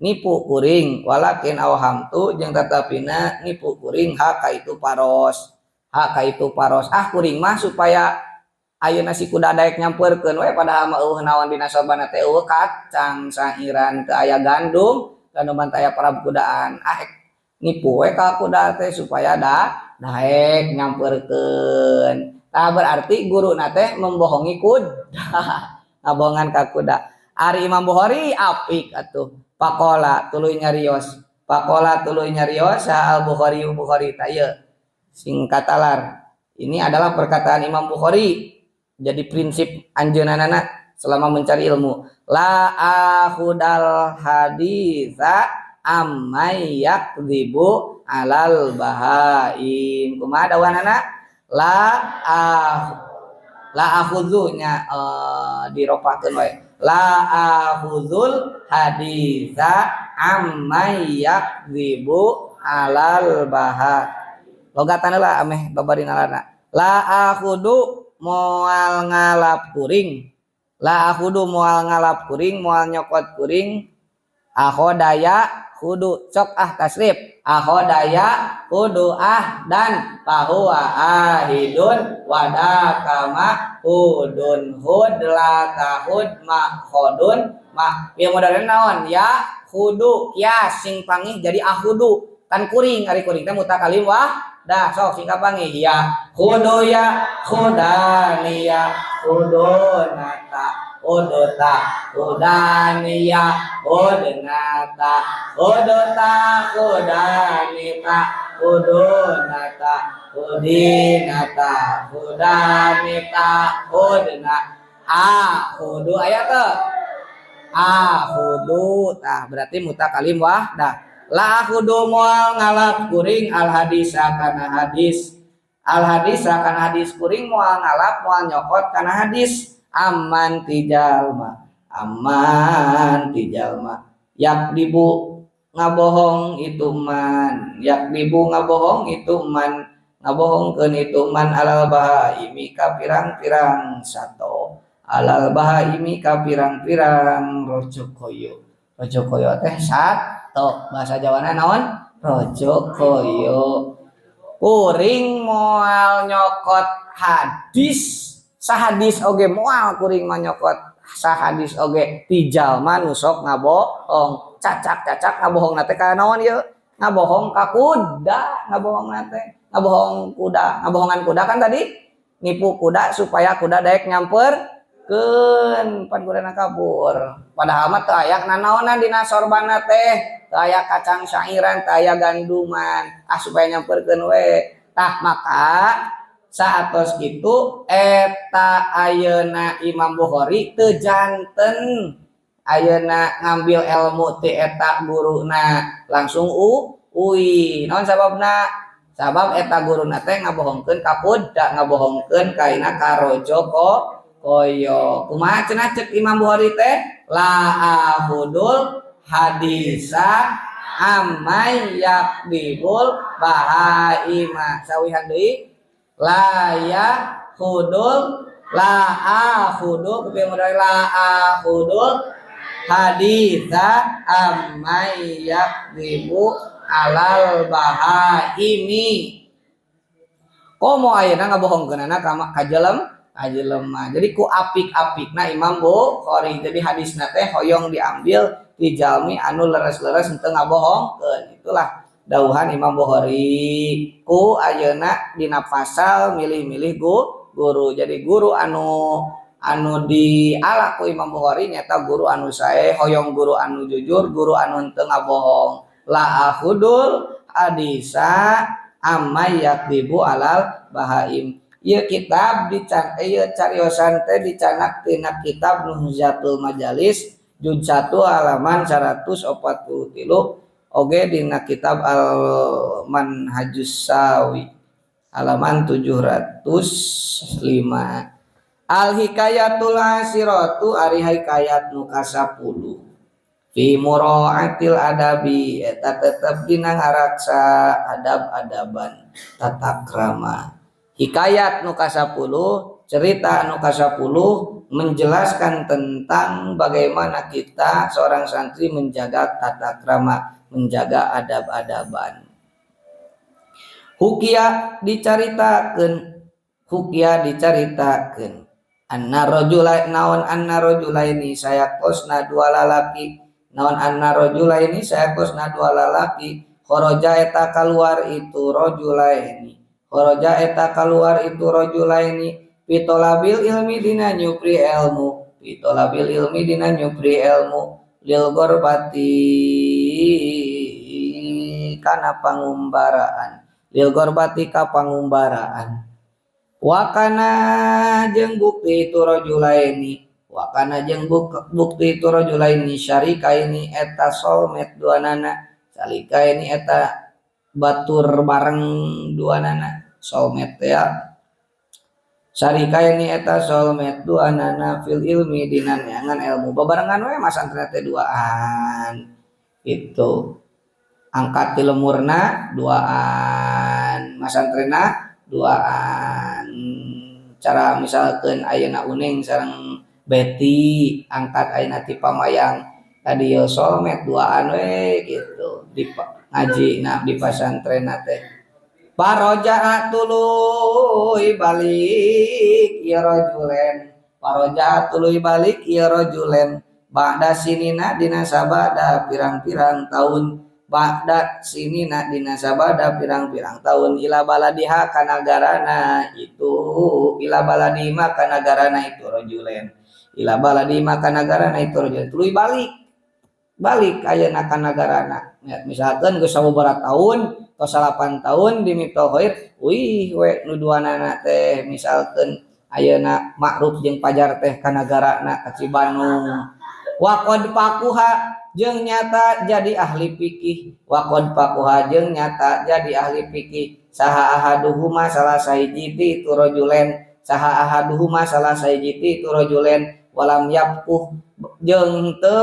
Speaker 1: nipu kuring, walakin auhamtu jeung tatapina nipu kuring haka itu paros, haka itu paros. Ah, kuring mah supaya ayeuna si kuda daek nyamperkeun we, padahal mah eueuh naon dina sorbana teh, eueuh kacang sairan, teu aya gandum, ganduman teu aya parab kudaan. Ah, Nipu we ka kuda teh supaya daek nyamperkeun. Tah berarti guruna teh membohongi kuda. Ngabohongan ka kuda. Ari Imam Bukhari apik atuh. Pakola tuluy nyarios. Pakola tuluy nyarios Al Bukhari Bukhari tah ieu. Singkat alar. Ini adalah perkataan Imam Bukhari. Jadi prinsip anjeunna selama mencari ilmu. La akhudal haditsa amman yakdzibu alal bahaim. Kumaha dawanana? La ah la akhudzu nya diropakeun wae. La akhudul haditsa amman yakdzibu alal baha. Logatan lah ameh babari nalarna. La akhudu moal ngalap kuring. La akhudu moal ngalap kuring, moal nyokot kuring. Akhodaya kudu cok ah tasrif. Akhodaya kudu ah dan fahuwa ahidun wadakama hudun hud la tahud ma khodun ma. Ieu modern naon? Ya kudu kias sing pangih jadi ahudu. Kan kuring ari kuring teh mutakalim wah dah sok sing kapanggih ya kudu ya khudaniya kudunata udota udaniya udnata udota kudanita udunata udinata udanita udna a kudu aya teu a kudu tah berarti mutakalim wah dah. La kudu moal ngalap kuring al hadisa kana hadis. Al hadisa kana hadis kuring moal ngalap moal nyokot kana hadis aman tijalma. Aman tijalma. Yakdibu ngabohong itu man. Yakdibu ngabohong itu man. Ngabohongkeun itu man alal bahaimi ka pirang-pirang sato. Alal bahaimi ka pirang-pirang rojo koyo. Rojo koyo teh sat tok bahasa Jawana naon? Rojo koyo. Kuring moal nyokot hadis, sahadis oge moal kuring mah nyokot sahadis oge ti jalma nu sok ngabohong. Cacak-cacak ngabohong na teh ka naon ieu? Ngabohong ka kuda, ngabohong na teh. Ngabohong kuda, ngabohongan kuda kan tadi nipu kuda supaya kuda daek nyamperkeun pan kudana kabur. Padahal mah teu aya nanaonan dina sorbanna teh. Teu aya kacang syairan, teu aya ganduman, ah supaya nyamperkeun we. Tah maka saatos kitu eta ayeuna Imam Bukhari teu janten ayeuna ngambil ilmu ti eta guruna langsung uih. Naon sababna? Sabab eta guruna teh ngabohongkeun ka kuda, ngabohongkeun kaina ka rojo koyo. Kumaha cenah cek Imam Bukhari teh? La ahudul hadisa amman yakdibul bahaima. Sawihan deui la yahudul la ahudu kupieu modal la ahudul hadisa amman yakdibu alal bahaimi. Komo ayeuna ngabohongkeunana ka jelema kajelema. Jadi ku apik-apikna Imam Bukhari. Jadi hadisna teh hoyong diambil ti jalmi anu leres-leres henteu ngabohongkeun. Itulah dauhan Imam Bukhari. Ku ayeuna dina pasal milih-milih guru. Jadi guru anu diala ku Imam Bukhari nyata guru anu sae, hoyong guru anu jujur, guru anu henteu ngabohong. La akhudul hadisa amma yakdibu alal bahaim. Ieu kitab dican ieu cariosan teh dicanak tina kitab Nuhzatul Majalis juz 1 halaman 143 oge dina kitab Al Manhajus Sawi halaman 705. Al Hikayatul Asiratu ari hikayat nu ka-10 fi mura'atil adabi eta tetep dina ngaraksa adab-adaban tata krama. Hikayat nu ka-10, cerita nu ka-10 menjelaskan tentang bagaimana kita seorang santri menjaga tata krama, menjaga adab-adaban. Hukia dicaritakeun, hukia dicaritakeun. Anna rajula naon anna rajulaini sayakosna dua lalaki, naon anna rajulaini sayakosna dua lalaki Kharaja eta kaluar itu rajulaini kharaja eta kaluar itu rajulaini pitolabil ilmi dina nyupri ilmu pitolabil ilmi dina nyupri ilmu lil ghorbati kana pangumbaraan lil ghorbati ka pangumbaraan wakana jeung bukti itu rajulaini wakana jeung bukti itu rajulaini syarikaini eta soulmate duanana salika ini eta batur bareng duanana soulmate ya sarika ini eta soulmate duanana fil ilmi dina neangan ilmu babarengan we masantren teh duaan itu angkat ti lemurna duaan masantrena duaan cara misalkeun ayeuna Uning sareng Beti angkat ayeuna ti Pamayang tadi yo soulmate duaan we gitu di ngaji na di pasantren teh paroja tuluy balik ieu rajulen paroja tuluy balik ieu rajulen ba'da sinina dina sabada pirang-pirang tahun ba'da sinina dina sabada pirang-pirang tahun ila baladiha ka nagarana itu ila baladima ka nagarana itu rajulen ila baladima ka nagarana itu rajulen tuluy balik balik ayeuna ka nagarana ya, misalkan geus sababaraha tahun atau 8 tahun di Miftahul Khair wih we nu duanana teh misalkan ayeuna Ma'ruf jeung Pajar teh ka nagarana ka Cibanung waqad faquha jeung nyata jadi ahli fikih waqad faquha jeung nyata jadi ahli fikih saha ahaduhuma salah sahiji ti itu rajulen saha ahaduhuma salah sahiji ti itu rajulen walam yafquh jeung teu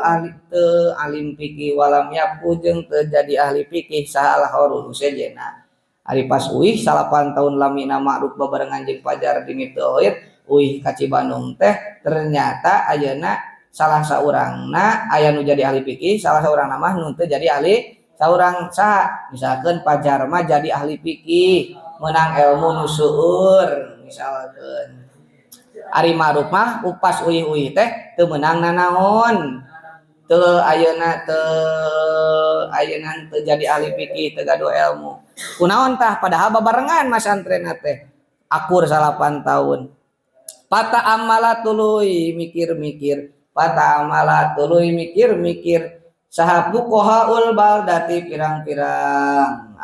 Speaker 1: ahli teu alim fikih walam yafquh jeung teu jadi ahli fikih saha al-haru sejena ari pas uih 8 tahun lamina Ma'ruf babarengan jeung Pajar di Miftahul Khair uih ka Cibanung teh ternyata ayeuna salah saurangna aya nu jadi ahli fikih salah saurangna mah nu teu jadi ahli saurang saha misalkeun Pajar mah jadi ahli fikih meunang ilmu nu seueur misalkeun ari Ma'ruf mah upas uih-uih teh teu meunang nanaon teu ayeuna teu jadi ahli fikih teu gaduh ilmu kunaon tah padahal babarengan masantrenna teh akur 8 tahun pata amala tuluy mikir-mikir pata amala tuluy mikir-mikir saha fuqahaul baldati pirang-pirang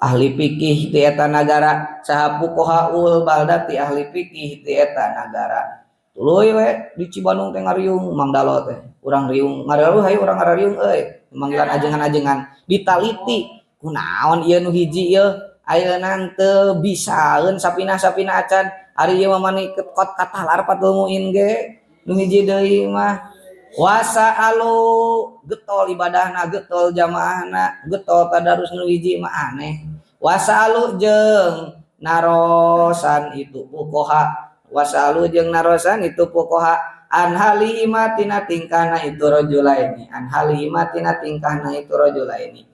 Speaker 1: ahli fikih ti eta nagara saha fuqahaul baldati ahli fikih ti eta nagara tuluy we di Cibanung teh ngariung Mang Dalo teh urang riung ngariung hayu urang ngariung euy manggilan ajengan-ajengan ditaliti kunaon ieu nu hiji ieu ayeuna teu bisaeun sapinah-sapinah acan ari ieu mah mani kot katalar Fathul Muin ge nu hiji deui mah wasa alu getol ibadahna getol jamaahna getol tadarus nu hiji mah aneh wasalu jeung narosan itu fuqaha wasalu jeung narosan itu fuqaha an halima tina tingkahna itu rajulaini an halima tina tingkahna itu rajulaini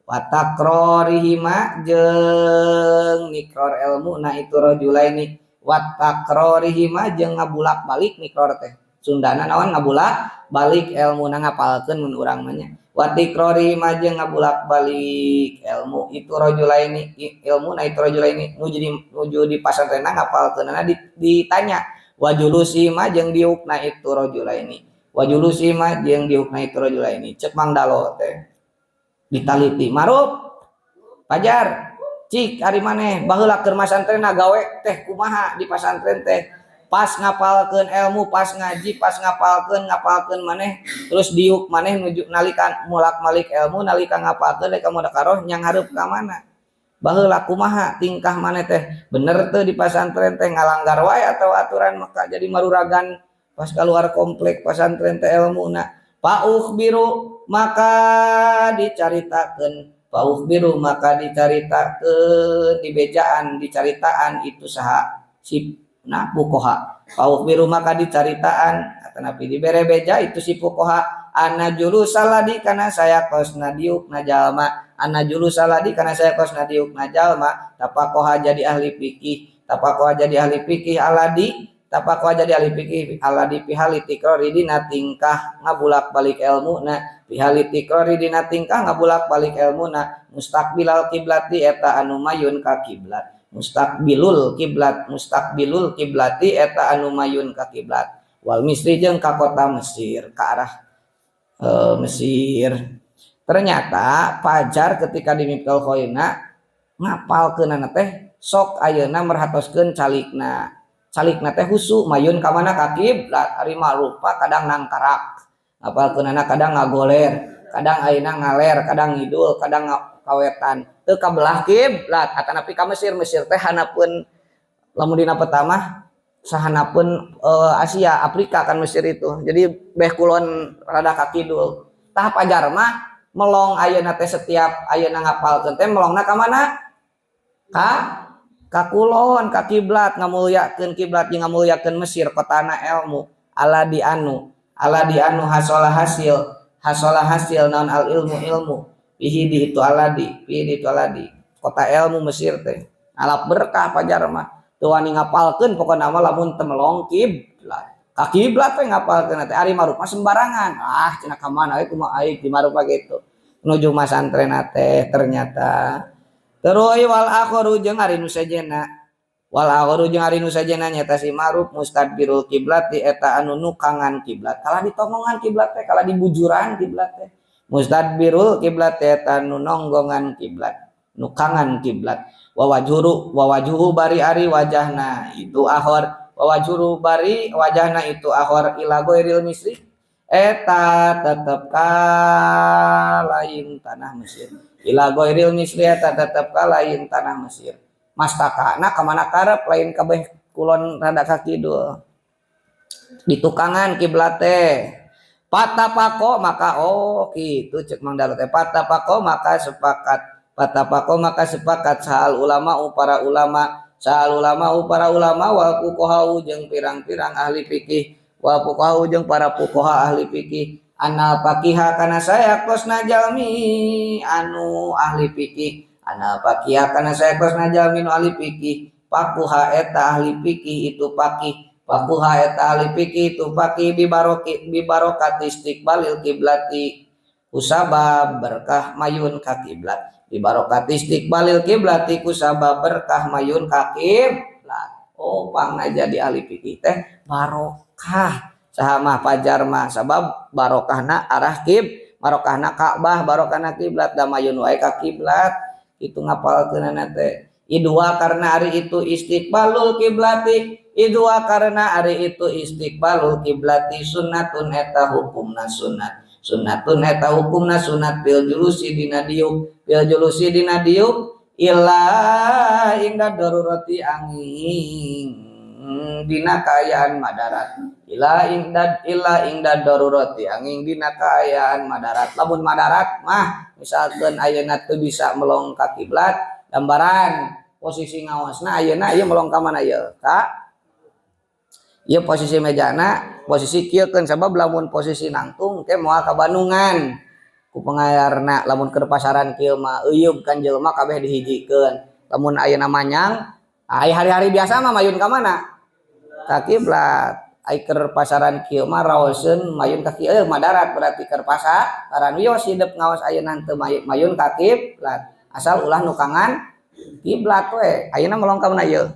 Speaker 1: wa takrorihima jeung nikror ilmuna itu rajulaini wa takrorihima jeung ngabulak-balik nikror teh Sundana naon ngabulak balik ilmuna ngapalkeun mun urang mah nya wa tikrorihima jeung ngabulak balik ilmu itu rajulaini ilmuna itu rajulaini nuju di pasantrenna ngapalkeunana ditanya wa julusihima jeung diukna itu rajulaini wa julusihima jeung diukna itu rajulaini cek Mang Dalo teh ditaliti Ma'ruf Pajar cik ari maneh baheula keur masantrenna gawe teh kumaha di pasantren teh pas ngapalkeun ilmu pas ngaji pas ngapalkeun maneh terus diuk maneh nuju nalika mulak-malik ilmu nalika ngapalkeun rek mudakaroh nyang hareup ka mana baheula kumaha tingkah maneh teh bener teu di pasantren teh ngalanggar wae atau aturan maka jadi maruragan pas keluar komplek pasantren teh ilmuna paukhbiru maka dicaritakeun paukhbiru maka dicaritakeun dibejaan dicaritaan itu saha si nah fuqaha paukhbiru maka dicaritaan atanapi dibere beja itu si fuqaha anna julusaladi kana saya kosna diukna jalma anna julusaladi kana saya kosna diukna jalma tapakoha jadi ahli fikih tapakoha jadi ahli fikih aladi Tapakoha jadi ahli fikih aladi pihali tikrori dina tingkah ngabulak-balik ilmu na pihali tikrori dina tingkah ngabulak-balik ilmu na mustaqbilal kiblati eta anu mayun ka kiblat mustaqbilul kiblat mustaqbilul kiblati eta anu mayun ka kiblat wal misri jeung ka kota Mesir ka arah Mesir. Ternyata Fajar ketika di Miftahul Khoirina ngapalkeunana teh sok ayeuna merhatoskeun calikna. Calikna teh husu mayun ka mana ka kiblat ari mah rupa kadang nangkarak. Ngapalkeunana kadang ngagoler, kadang ayeuna ngaler, kadang ngidul, kadang kawetan. Teu kabelah kiblat atanapi ka Mesir, Mesir teh hanapeun lamun dina peta mah sahanapeun Asia, Afrika kan Mesir itu. Jadi beh kulon rada ka kidul. Tah Fajar mah melong ayeuna teh setiap ayeuna ngapalkeun teh melongna ka mana? Ka kulon, ka kiblat, ngamulyakeun kiblat jeung ngamulyakeun Mesir kotana ilmu. Aladi anu hasola hasil naon al ilmu ilmu bihi di itu aladi, bihi di itu aladi. Kota ilmu Mesir teh. Alap berkah Fajar mah. Teu wani ngapalkeun pokona mah lamun teu melong kiblat. Ka kiblat teh ngapalkeun teh ari marupa sembarangan. Ah cenah ka mana we kumaha aing di marupa kitu. Nuju masantren teh ternyata. Terus wal akharu jeung ari nu sejenna. Wal akharu jeung ari nu sejenna nyata si Ma'ruf mustadbirul kiblat di eta anu nukangan kiblat. Kalah ditonggongan kiblat teh, kalah dibujuran kiblat teh. Mustadbirul kiblat teh eta anu nonggongan kiblat, nukangan kiblat. Wa wajhuru bari ari wajahna itu akhir. Wa wajhuru bari wajahna itu akhir ila ghairil misri eta tetep ka lain tanah Mesir. Ila ghairil misri eta tetep ka lain tanah Mesir. Mastakana ka mana karep lain kabeh kulon rada ka kidul. Ditukangan kiblat teh. Patapako maka oh kitu cek Mang Daru teh patapako maka sepakat. Patapako maka sepakat sahal ulama para ulama, sahal ulama para ulama wal fuqaha jeung pirang-pirang ahli fikih, wal fuqaha jeung para fuqaha ahli fikih. Anal faqiha kana saya kosna jalmi anu ahli fikih, anal faqiha kana saya kosna jalmi nu ahli fikih, faquha eta ahli fikih itu faqih, faquha eta ahli fikih itu faqih bibarokati istiqbalil kiblati kusabab berkah mayun ka kiblat, bibarokati istiqbalil kiblati kusabab berkah mayun ka kiblat. Oh pangna jadi ahli fikih teh barokah. Saha mah Fajar mah sabab barokahna arah kib, barokahna Ka'bah, barokahna kiblat da mayun wae ka kiblat. Itu ngapalkeunana teh. Idua karena ari itu istiqbalul kiblati, idua karena ari itu istiqbalul kiblati sunnatun eta hukumna sunat. Sunnatun eta hukumna sunat fil julusi dina diuk, fil julusi dina diuk illa inda darurati angin dina kaayaan madarat. Ila ingda darurati angin dina kaayaan madarat. Lamun madarat mah misalkeun ayeuna teu bisa melong ka kiblat, gambaran posisi ngaosna ayeuna ieu melong ka mana ieu? Ka ieu posisi mejana, posisi kieu keun sabab lamun posisi nangtung ke moal ka Bandungan. Ku pengayarna lamun keur pasaran kieu mah euyeup kan jelema kabeh dihijikeun. Lamun ayeuna manyang, ai hari-hari biasa mah mayun ka mana? Ka kiblat. Ai keur pasaran kieu mah raoseun mayun ka kieu madarat berarti keur pasaran wios hidep ngaos ayeuna teu mayun ka kiblat. Asal ulah nukangan kiblat we. Ayeuna melong ka mana ieu?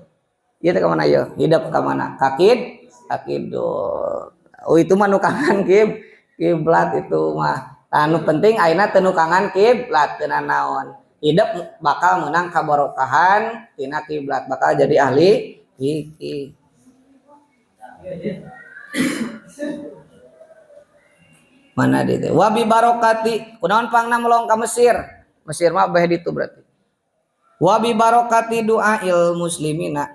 Speaker 1: Ieu teh ka mana ieu? Hidep ka mana? Ka kidul. Oh itu mah nukangan kiblat itu mah. Anu penting ayeuna teu nukangan kiblat teu nanaon. Hidep bakal menang kabarokahan tina kiblat, bakal jadi ahli fikih. Mana dia teh? Wabi barokati kunaon pangna melong ka Mesir. Mesir mah beh ditu berarti. Wabi barokati duail muslimina.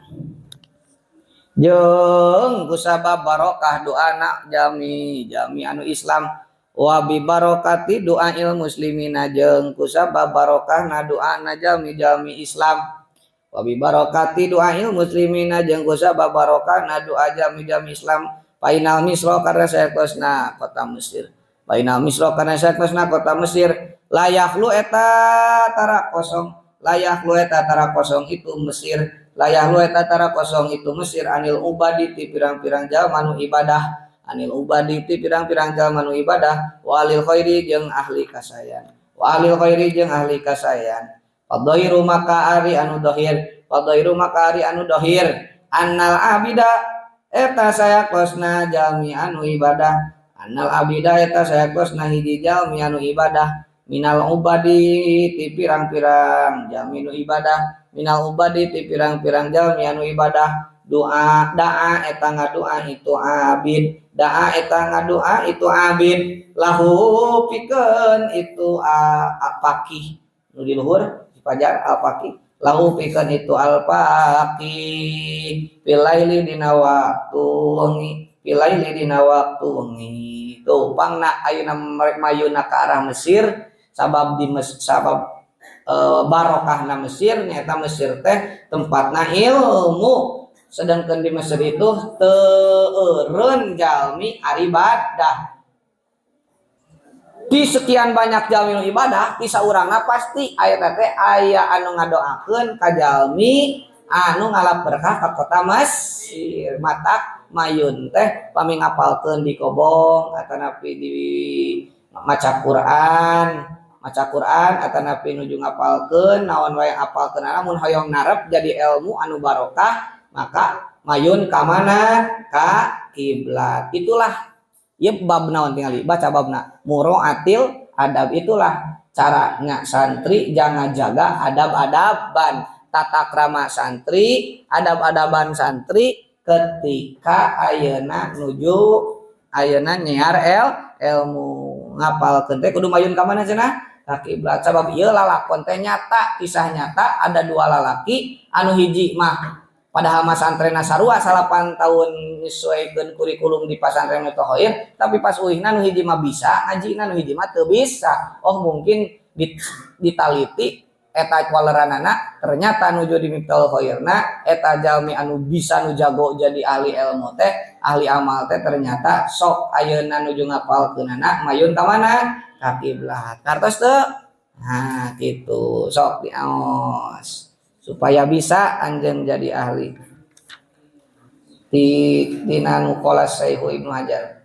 Speaker 1: Jeung kusabab barokah doana jami jami anu Islam. Wabi barokati duail muslimina jeung kusabab barokahna doana jami jami Islam. Wabi barokati duail muslimina jeung kusabab barokahna doa jami jami Islam. Painal Misra karena saektosna kota Mesir. Painal Misra karena saektosna kota Mesir. Layaklu eta tara kosong. Layaklu eta tara kosong itu Mesir. Layah lu eta tara kosong itu Mesir anil ubadi ti pirang-pirang jalma nu ibadah anil ubadi ti pirang-pirang jalma nu ibadah walil khairi jeung ahli kasayan walil khairi jeung ahli kasayan fadhairu maka ari anu dohir fadhairu maka ari anu dohir annal abida eta sayakosna jalmi anu ibadah annal abida eta sayakosna hiji jalmi anu ibadah minal ubadi ti pirang-pirang jalmi nu ibadah minal ubadi ti pirang-pirang jalmi anu ibadah doa daa eta ngadoa itu abid daa eta ngadoa itu abid lahu pikeun itu apakih nu di luhur dipajar al-faqih lahu pikeun itu al-faqih pilaili dina waktu wengi pilaili dina waktu wengi tuh pangna ayeuna mayuna ka arah Mesir sabab di sabab barokahna Mesir nyata Mesir teh tempatna ilmu sedangkan di Mesir itu teu eureun jalmi ibadah di sekian banyak jalmi nu ibadah ti saurangna pasti aya teh aya anu ngadoakeun ka jalmi anu ngalap berkah ka kota Mesir matak mayun teh pami ngapalkeun di kobong atanapi di maca Quran atanapi nuju ngapalkeun naon wae apalkeun mun hoyong narep jadi ilmu anu barokah maka mayun ka mana ka kiblat itulah ieu bab naon tingali baca babna muroatil adab itulah caranya santri jangan jaga adab-adaban tata krama santri adab-adaban santri ketika ayeuna nuju ayeuna nyiar ilmu ngapalkeun teh kudu mayun ka mana cenah ka kiblat sabab ieu lalakon teh nyata kisah nyata ada dua lalaki anu hiji mah padahal mah santrena sarua 8 tahun nyesuaikeun kurikulum di pasantren Mitohoir tapi pas uihna nu hiji mah bisa ngajina nu hiji mah teu bisa oh mungkin ditaliti eta waleranana ternyata nuju di Miftahul Khairna eta jalmi anu bisa nu jago jadi ahli ilmu teh ahli amal teh ternyata sok ayeuna nuju ngapalkeunana mayun ka mana ka kiblat kartos teu nah kitu sok diaos supaya bisa anjeun jadi ahli di dina nu qala Syekh Ibnu Hajar.